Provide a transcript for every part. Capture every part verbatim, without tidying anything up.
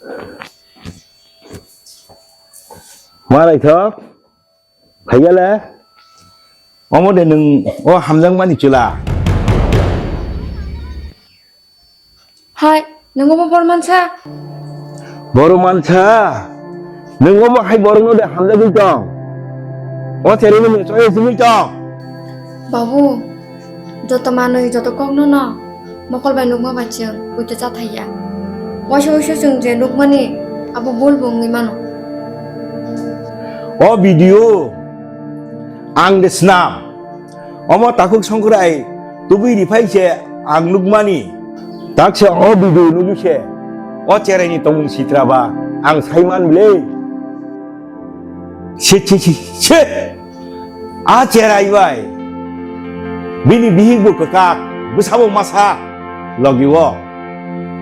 Ma naithok, phaigale, omo de nwng o hamjakmani chwla. Hai, nwng obo bor mansa? Bor mansa? Nwng obo hai borokno de hamjagwi tong? O cherino nwng choyo simi tong? Babu, joto manwi, joto kokno no mokol bai nukma bai chwng poito cha thaiya. Waisa waisa chwng je nukmani abo bul bo wngwi mano. O video ang de snam. Omo takhuk songkrai tubui riphai se ang nukmani. Taksa o video nugwi se o cheraini tongmung sitra ba ang saiman bile. Se, se, se, se. A cherai bai. Bini bihik bo kwkak, bwsabo masa logi o.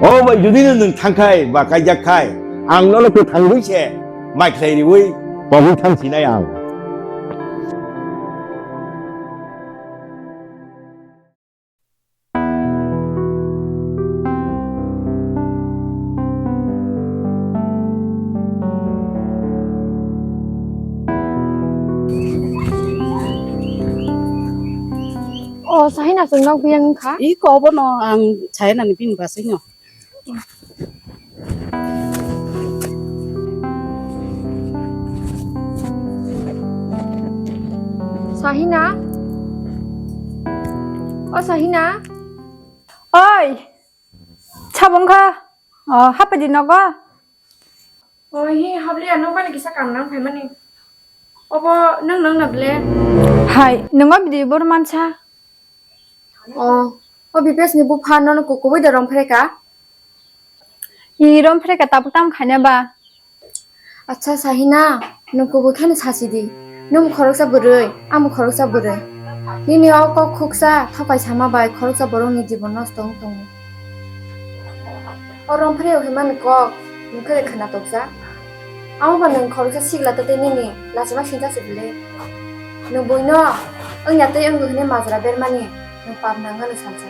O bai judi no nwng thangkhai ba kaijak khai, ang nono kwthangwi se mai khlai riwi pogwi thang sinai ang. O, Sahina chwng nok biyang wngkha? I kobo no ang Sahina ni bini bwsai no. Sahina? O Sahina? Oi! Sabong kha? O, hapadi nogo? O, hi, habliya, nokmani kisa kam nang phaimani. Obo nang nang na ble? Hai, nwngo bidi bor mansa? O, o Bipesh ni bupha nono kukubui da romphre ka? I romphre ka tabuk tam khaina ba? Acha Sahina, nwng kubui kheno sasi di. Nwng khoroksa bwrwi, amo khoroksa bwrwi. Nini o kok khuksa thapai sama bai khoroksa borokni jibon nosto wng tongo. O romphre o himani kok, nwng khe khna toksa. Amo ba nwng khoroksa sigla tei nini lachima sinta se bwle. Nwng buino wngya tei wngwi hwnwi majra bermani nwng pap nangano salsa.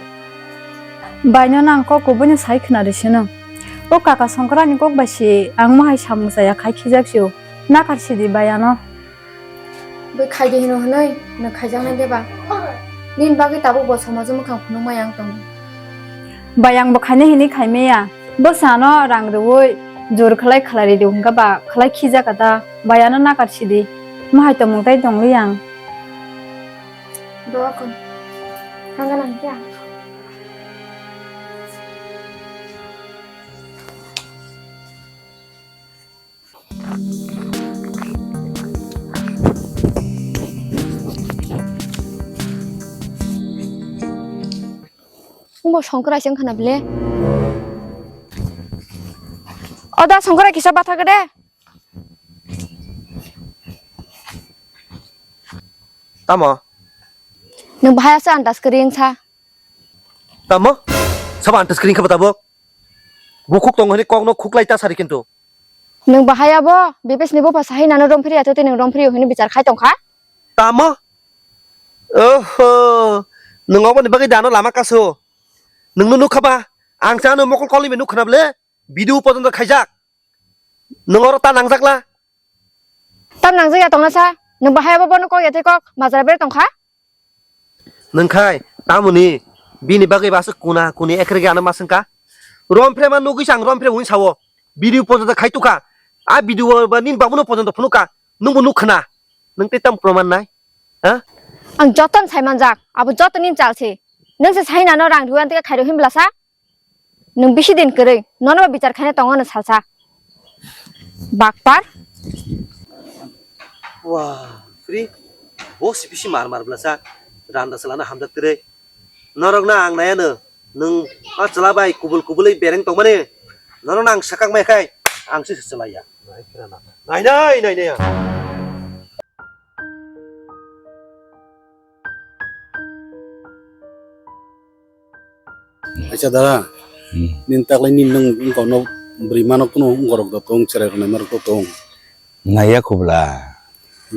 Baino nang kok kubuino sai khna rw sino. O kaka Songkrani kok bai si ang mohai samung chaya khai khijak sio. Nakar sidi bai ano. Bwi khaidi hino hwnwi nwng khaijaknai de ba? Nini bagwi tabuk bo somajo mwkhang phunukmaya wng tongo. Bai ang bo khaina hini khaimaya. Bwsano rang rwui jor khlai khlai ridi hwnkha ba khlai khijak kha ta. Bai ano nakar sidi. Mohai tongmung tai tongli ang. Doa kon. Thangga nang kya? Bo Songkrai se wngkha na bile? O da Songkrai kisa batha gede. Tamo? Nwng bahai asa andas kwrwi wngsa. Tamo? Sabo antas kring kha ba tabuk? Bukhuk tong hwnwi kokno khuklai ta sari kintu. Nwng bahai abo, Bipesh ni bupha sahi nano romphri ya, tei nwng romphri hwnwi bichar khai tong kha? Tamo? Oho, nwng oboni bagwi dano lama kaso. Nwngno nukha ba? Ang sa ano mokol kolni bai nukha na ble? Video pojonto khaijak. Nwng oro ta nangjak la? Tam nangjak ya tongna sa? Nwng bahai abo bono kok ya tei kok, majra ber tong kha? Nwng khai tamoni bini bagwi ba aswk kuna kuni ekrege ano ma swngkha. Romphre ma nugwi se ang romphre hwnwi sao. Video pojonto khai tukha. A video ba nini babuno pojonto phunukha. Nwngbo nukha na. Nwng tei tamo proman nai? Ha? Ang jotono sai manjak. Abo joto nini chalsi. Nwng se sai nano rang rwui antika khairok hinbla sa? Nwng bisi din kwrwi, nono bo bichar khaina tongo no salsa. Bakpar. Wah, free. Bo si bisi mar mar bwlasa. Randa salana hamjak twrwi. Norok na ang naya no. Nwng ma chwla bai kubul kubulwi bereng tongmani. Norok na ang sakak mai khai. Ang si chwlaiya. Nai nai nai nai. Acha dara, hmm, nini taklai nini nwng wngkha no bwrwi mano kuno wngkha rok da tong, cherai rok naima rok da tong. Naiya khubla.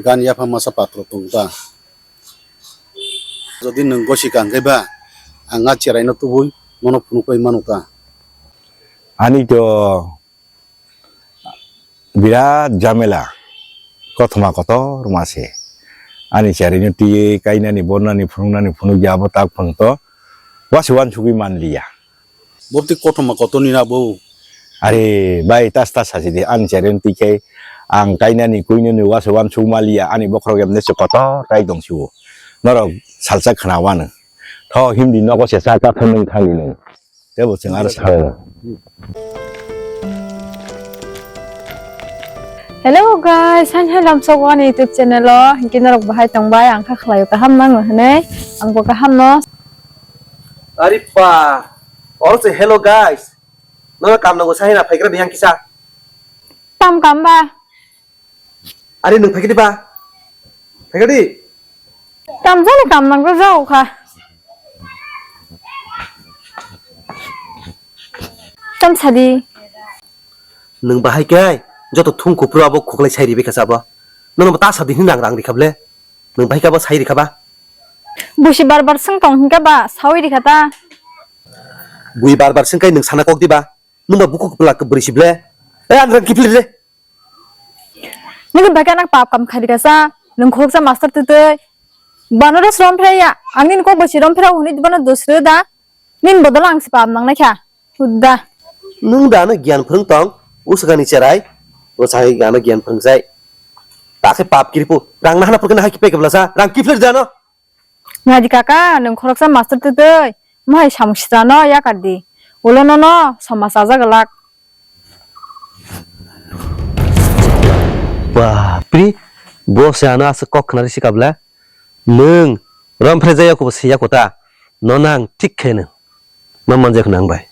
Gan yapha masa patro tong ta. Jodi nwng gosi kang khe ba, ang a cherai no tubui, nono phunuk pai mano ta. Ani to Birat jamela, kothoma kotor ma se. Ani charino twiwi kainani, bornani, phunuknani phunukya abo tak phunukto, wasi wansugwi manliya. Bobti kothoma kotorni na bo. Are bai, tas tas sasi de, ani charino twi khe ang kainani, kuinani wasi wansuk maliya, ani bokhorok emne se kotor kai tongsiwo. Norok salsa khna wano. Tho himdi nogo se sa ka phunung thangni nung. Tebo chwng aro salai. Hello guys, hai hai lamsok ani YouTube channel o. Hinkhe norok bahai tongbai, ang kha khlaio kaham nango hwnwi. Ang bo kaham no. Ari pa. Also hello guys. Nono kam nango sahina phaigra di yang kisa. Tam kam ba? Ari nwng phaikhe di ba? Phaikhe di? Tamjani kam nangro jao kha. Tam sadi. Nwng bahai khe joto thung kupru abo khuklai sai ribai kha sabo. Nono bo ta sadi hin rang rang rikha ble. Nwng bahai khe abo sai rikha ba? Busi bar bar swng tong hinkhe ba sawi rikha ta. Bui bar bar swng kai nwng sana kok di ba? Nwng ba bukhuk kwplak kwbwrwi si ble. Eh, ang rang kiphilri le. Nini bagwi ano pap kam khai rikha sa, nwng khoroksa master twtwi. Bano dos rom phre ya, ang nini kok bai si rom phre hwnwi bono dos rw da. Nini bodol ang si pap nang naikha. Hudda. Nwng da ano giyan phwrwng tong, usukani cherai, bwsai ano giyan phwrwng sai. Ta khe pap kiripu, rang nahana phwrwng nahai kipe kebla sa, rang kiphilri da ano. Nadi kaka, nwng khoroksa master twtwi, mohai samung sitrano yakar di. Ulo nono somaj chajaglak. Bapri, bo se ano aswk kok khwnari sikabla. Nwng rom phre jaya kubo siya kota. Nono ang thik khe nwng. Ma manja khna ang bai.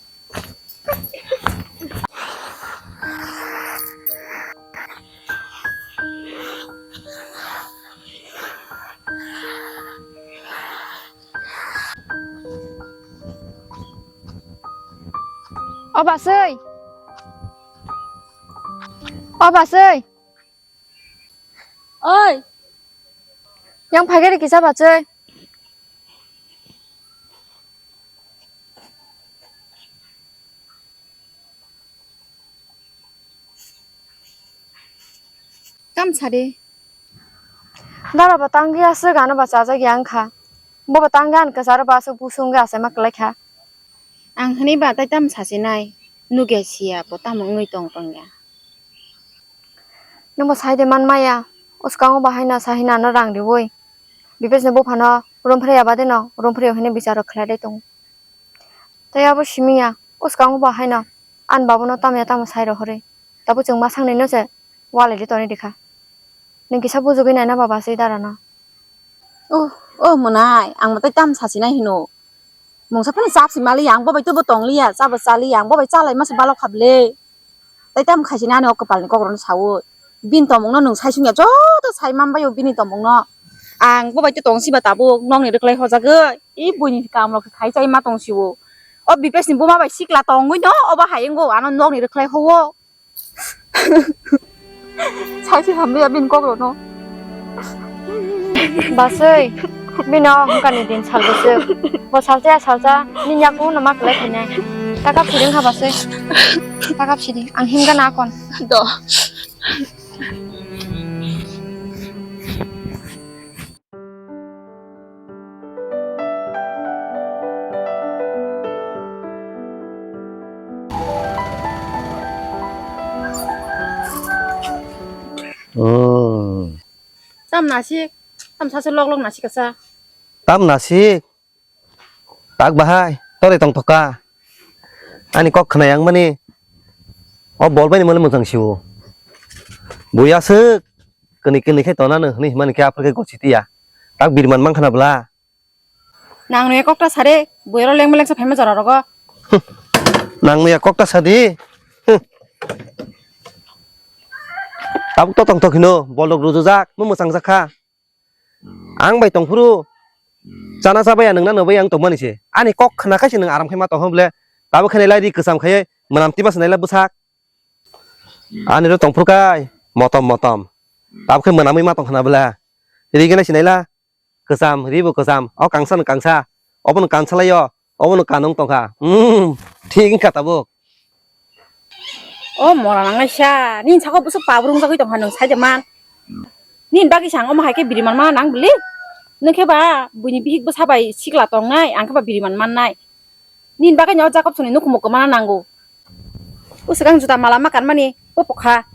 O baswi. O baswi. Oi. Yang phaikhe rikisa bachwi. Tam sadi. Dara ba tangwi aswk ano ba chajak ya wngkha. Bo ba tangwi ani kwcharo ba aswk busu wngwi achaima kwlaikha. Ang hwnwi ba tai tamo sasinai, nukya siya bo tamo wngwi tong tongya. Nwng bo sai de man maya, o swkango bo haino sai hino ano rang riui. Bipes ni buphano room phre ya bade no, room phre ya hwnwi bichar rok khlai dai tongo. Tei abo simi ya, o swkango bo haino ani babono tamo ya tamo sai rohorwi. Tabuk chwng ma sangnai no se walai di tonwi rikha. Nwng kisa bujugwi naina baba se dara no. Oh, oh, mwnai, ang mwtai tam sasinai hino. Mungsa phano chap si mali yang, bobai to bo tong liya, chabo cha liya, ang bobai chalai masa balok kha ble. Tai tam khaisini ani o kwpal ni kok rok no sawi. Bini tomung no nwng sai sung ya, joto sai man bai o bini tomung no. Ang bobai to tong si ba tabuk, nok ni rwkhlai hojagwi. I buini kam rok khai chai ma tong si o. O bipes ni buma bai sikla tongwi no, obo hai wngo, ano nok ni rwkhlai ho o. Sachi hamya bini kok rok no. Baswi, bini o hwnkani din sal bwswk. Bo salsa ya salsa, nini yaku no ma kwlai khainai. Takap sidi wngkha baswi. Takap sidi, ang himkha na akon. Do. Hmm. Tam nasik, tam sasu lok lok nasik kasa. Tam nasik. Tak bahai, tore tong toka. Ani kok khna yang mani. O bol bai ni mani mujang siwo. Buya sik. Kini kini khe tona no hini himani khe apre khe gochi tiya. Tak birman mang khna bla. Nang no ya kok ta sare, buya ro leng beleng sa phaima jora rogo. Nang no ya kok ta sadi. Tabuk to tong tok hino, bol rok rujujak, mo mujang jakha. Ang bai tongphuru chana cha baya nwngna nw bai ang tongmani se. Ani kok khna khaise nwng aram khe ma tong ble. Tabuk khe nailai ri kwcham khai mwnam tima se naila bwsak. Ani ro tongphuru kai motom motom. Tabuk khe mwnamwi ma tong khna bwla. Ri gana se naila kwcham, ri bo kwcham. O kangsa no kangsa. Obo no kansalai o. Obo no kanung tongkha. Hmm, thik wngkha tabuk. O mora nangnaisa, nini saka bwswk pap rwngjagwi tongkha nwng saide man. Nini bagwi se ang omo hai khe biri manma nang bwlwi? Nwng khe ba buini bihik bwsa bai sikla tongnai, ang khe ba biri man mannai. Nini bagwi no Jakob songni nukhungbo kwmana nango. O swkang juta mala ma kanmani, o pokha.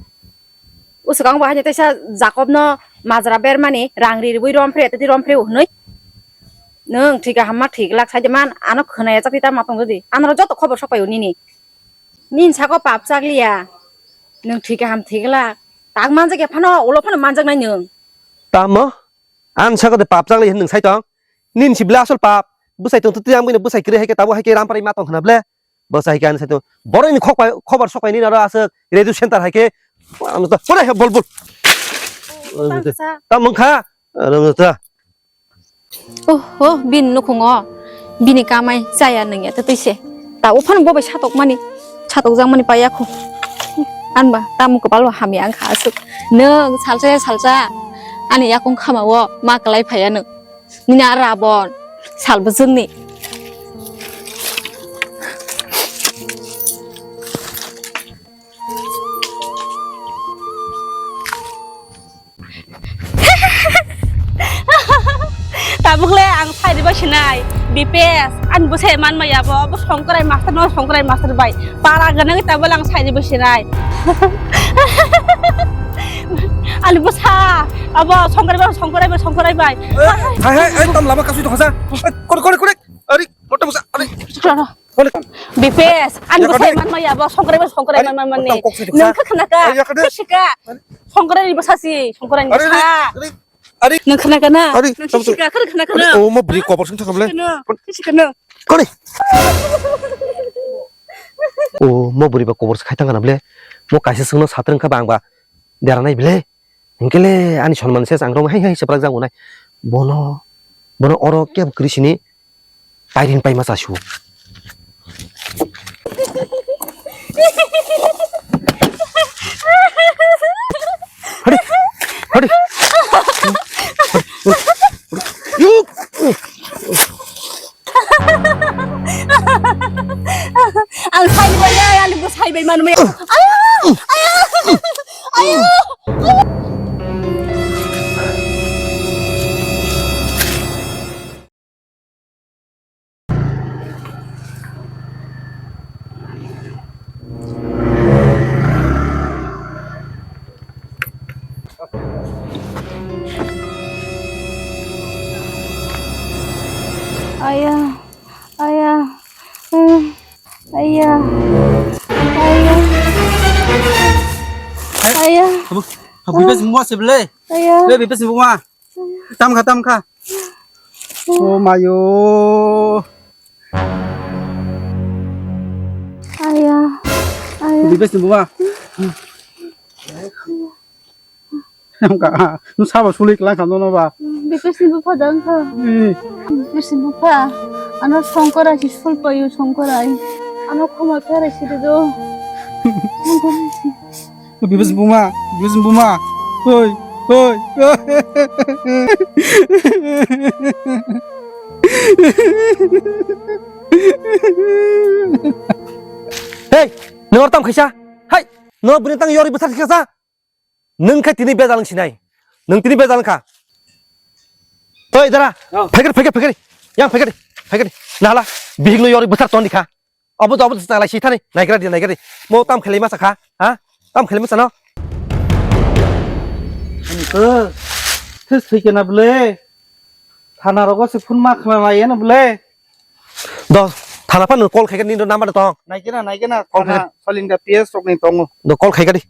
O swkang bo haino teisa Jakob no majra bermani rang ri rwui rom phre, tei rom phre o hwnwi. Nwng thwi kaham ma thwi glak saide man, ano khwnaya chakti ta ma tong jodi. Anoro joto khobor sok pai o nini. Nini saka pap chakliya. Nwng thwi kaham thwi glak. Tak manjak ya phano, ulo phano manjaknai nwng. Tamo? Ang saka de pap chakli hin nwng sai tong. Nini si bwlai asol pap. Bwsai tong twi ang bini bwsai kwrwi hai khe tabuk hai khe rampari ma tong khna ble. Bwsai hai khe ani sai tong. Borok ni khok pai, khobor sok pai nini aro aswk radio center hai khe. Ano ta pore he bol bol. Tamo wngkha. Ano ta. Oh, oh, bini nukhungo. Bini kamai chaya nungya tei twi se. Ta uphano bo bai satokmani, satokjakmani paiya khu. Anba, tamo kwbalo hamya wngkha aswk. Nwng salsa ya salsa, ani yakung khamao ma kwlai phaiya nwng. Nini a Rabon, sal bwswkni. Tabukle ang sairi bai sinai, B P S, ani bwsai manma ya bo, bo Songkrai master no, Songkrai master bai. Para gwnangwi tabukle ang sairi bai sinai. Ani bwsa, abo Songkrai bai, Songkrai bai, Songkrai bai. Hai, hai, hai, tam lama kasui tongsa. Kore, kore, kore. Ari, moto bwsa, ari. Ro, ro. Kore. B P S, ani bwsai manma ya bo, Songkrai bai, Songkrai manma mani. Nwng khe khna kha? Ari, yakade. Khe sika. Songkrai ni bwsa si, Songkrai ni bwsa. Ari, ari. Nwng khna kha na? Ari, nwng tam sika, khna kha na? Ari, o, mo bri kobor sing thangam le. Khna, khna. Kore. O, mo bri ba kobor khai thangam le. Mo kaisa sungno satrang kha bang ba. Dera nai bile. Hinkhe le ani sonman se ang rong hai hai se prak jang unai. Bono, bono oro kebo kri sini. Pairing paima cha su. Hadi, hadi. Yuk. Ang sai bai, ang sai bai manu. Ayo, ayo, ayo. Aya, aya, hmm, aya, aya, aya. Abu, abu, bebes mua sebelah. Aya. Bebes mua. Tam kha, tam kha. Oh, mayo. Aya. Aya. Bebes ni buma. Tam kha. Nu sabo sulik lang kha nono ba. Bebes ni bupha dang kha. Eh. Bebes ni bupha. Ano songkora si sul payu songkora. Ano khoma kare si do. Bebes buma, bebes buma. Oi, oi. Hey, nwng tam khaisa? Hai, nwng bini tang yori bwthar khaisa? Nwng khai tini bejal wng sinai. Nwng tini bejal wng kha. Oi, dara. Oh. Phaikar, phaikar, phaikar. Yang phaikar, phaikar. Nala, bihik no yori bwthar ton dikha. Obo, obo chalai si thani. Naigra di, naigra di. Mo tam khelai masa kha? Ha? Tam khelai masa no? Ani ko. This thik na ble. Thana rogo se phun ma khma ma yana ble. Do, thana pa no call khai ni number tong. Naikena, naikena. Call khai. Thana Salinda P S rok ni tongo. Do call khai di.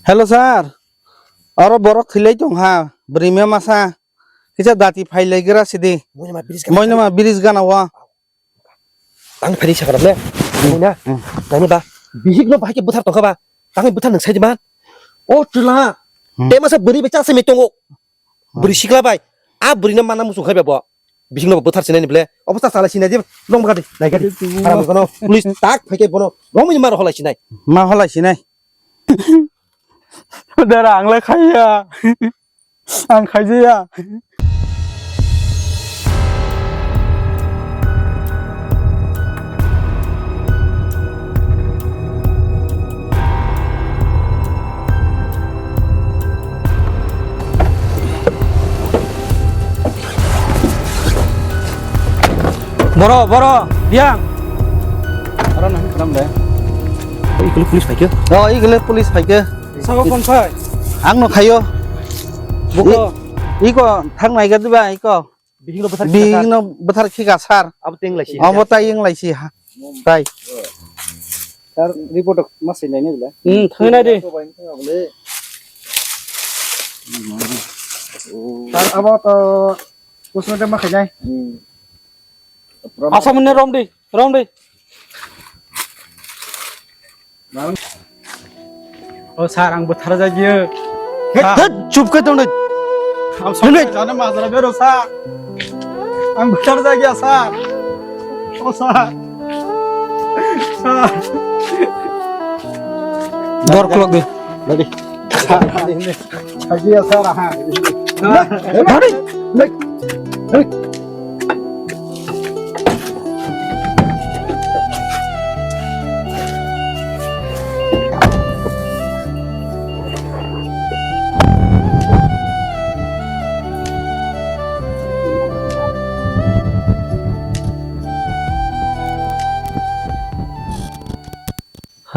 Hello sir. Oro borok thilai tong ha. Bwrwi masa. Kisa dati phai lai gra sidi. Moinama bridge gana. Moinama bridge gana wa. Ang phari sakara le. Moina. Hmm. Nani ba. Bihik no bahai ke buthar tongkha ba. Tangwi buthar nang sai di man. O chula. Hmm. Te masa bwrwi be cha se me tongo. Hmm. Bwrwi sikla bai. A bwrwi no mana musung khai ba bo. Bihik no buthar sinai ni ble. Obo sa chala sinai di. Long ba di. Nai ga di. Haram kono. Police tak phai ke bono. Romwi mar holai sinai. Ma holai sinai. Dara ang le khaiya. Ang khaijaya. Boro, boro, biyang. Aro nang khnam le. Oi, kuli police phaikhe. Oh, oi, kuli police phaikhe. Sabo kon phai? Ang no khayo. Buko. I-, iko thang nai ga diba, iko. Bihing no bwthar khika sar. Bihing no bwthar khika sar. Abo teng lai si. Abo tai yang lai si ha. Tai. Sir, report ma sai nai ni bole. Hmm, thang nai di. Sir, abo to postmortem ma khainai. Hmm. Asa mune rom di, rom di. O sir, ang bwthar jagio. Sir. Chup khe tong di. Ang sampai jana majra bero sir. Ang bwthar jagio sir. O sir. Sir. Dor khulok di. Lagi. Sir, ini. Jagio sir, ha. Sir. Lagi. Lagi.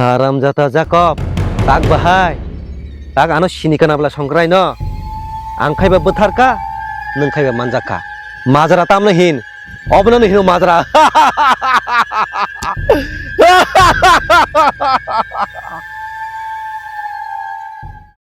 Haramjata Jakob, tak bahai. Tak ano sini kana bwla songkrai no. Ang khaiba bwthar ka, nwng khaiba manjak ka. Majra tamno hin, obono no hino majra.